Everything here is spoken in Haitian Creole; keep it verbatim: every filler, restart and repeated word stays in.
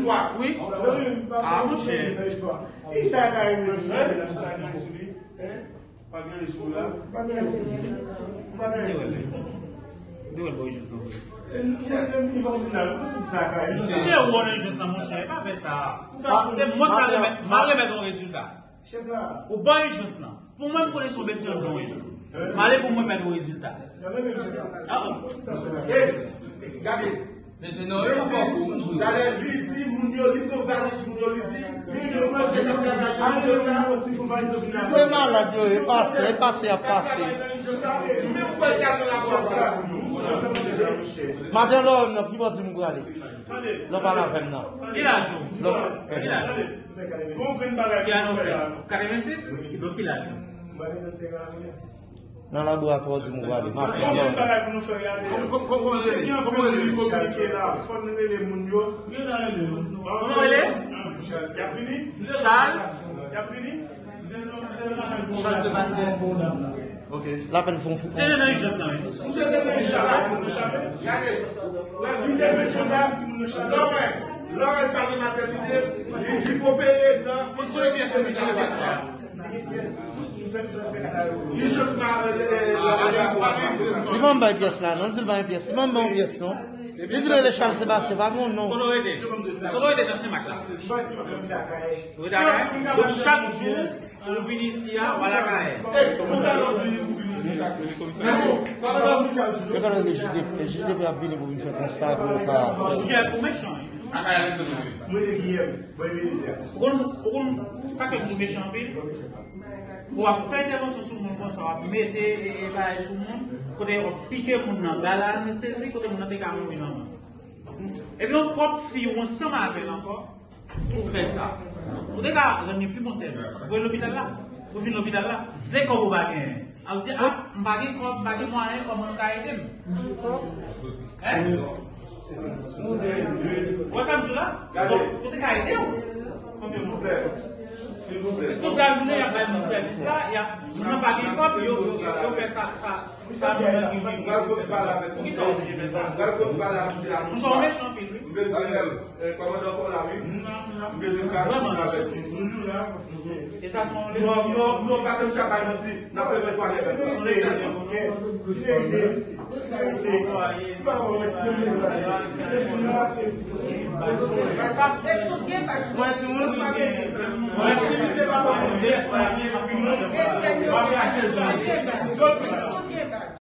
Wi. Ah, monchè. Ki sa ka egziste? Pa gen riziko la. Pa gen riziko. Pa gen riziko. Dewe l bò ijans lan. Li pa konn la. Pou sa ka egziste. Dewe l ijans lan, monchè. Pa fè sa. Ou ka monte, mwen ka remèt, mwen remèt yon rezilta. Chèf la. Ou ban ijans lan. Pou mwen, m konnen se yon bèt se yon don ye. M ale pou mwen mèt yon rezilta. Gade, gade. Mesye, non, yo fò pou m di. Talè, li di moun yo, li pran valiz moun yo, li di, moun yo panse k ap travay nan ijans la. Li vre malad yo, e pase, e pase, ap pase. Menm fò l gade nan laboratwa pou nou. Maten lè w wè m nan, ki bò di m prale? Lè w pale avè m nan. Ki laj ou? Lè w Ki laj ou? Ki ane w fè? Katrevensis? Donk ki laj ou? Nan laboratwa w di m ou prale. Maten lè w. Kòman, kòman, kòman rele? Kòman rele? Fò n rele moun yo. Kòman rele? Y ap vini? Chal? Y ap vini? Chal Sebastien. Ok. Lapèn fon fou. Se de nan ijans lan, wi. Misye te nan ijans lan, moun nan chape. Gade. Lè li te bezwen la, ti moun nan chape. Lè w wè, lè w wè l pa nan matènite, li, li fò opere nan. Kote pyès li, kote pyès la? Ijans la, e, e, Li pa bay pyès la, non, li di l pa gen pyès. Li pa bay yon pyès, non. Li di l rele Chal Sebastien, pa gen yon non. Kote w rete? Kote w rete nan Senmak la? Ou rete Akayè? Donk, chak jou, ou vin isi a, w al Akayè. Yo pa rele J D P, J D P ap vini pou vin fè konsta pou yo ka. Ou mechan, wi. Ou konn, ou konn, sa fè m tou mechan anpil. Ou ap fè entèvansyon sou moun konsa, w ap mete, e, e, bagay sou moun, kote w ap pike moun nan, ba l anestezi, kote moun nan te ka mouri nòmal. Epi yon pwòp fi ou ansanm avè l ankò, ou fè sa. Ou te ka rann li pi bon sèvis. Voye l lopital la. Ou vin lopital la. Se kòb ou pa genyen. Ap di, "Ah, m pa gen kòb, m pa gen mwayen, kòman nou ka ede m?" Hein? Ou wè sa m di la? Donk, ou te ka ede w. Tout lajounen, y ap bay moun sèvis la, y ap, moun nan pa gen kòb, yo, yo, yo, yo fè sa, sa, sa moun nan ki vin. Poukisa w oblije fè sa? Monchè, w mechan anpil, wi. Kòman jan w la, wi? M bezwen ka diskou avèk li. E sa se yon leson. Non, non, non, pa fè m chapay manti. N ap fè vèt twalèt. Mwen, timoun. Mwen, si misye pa konn.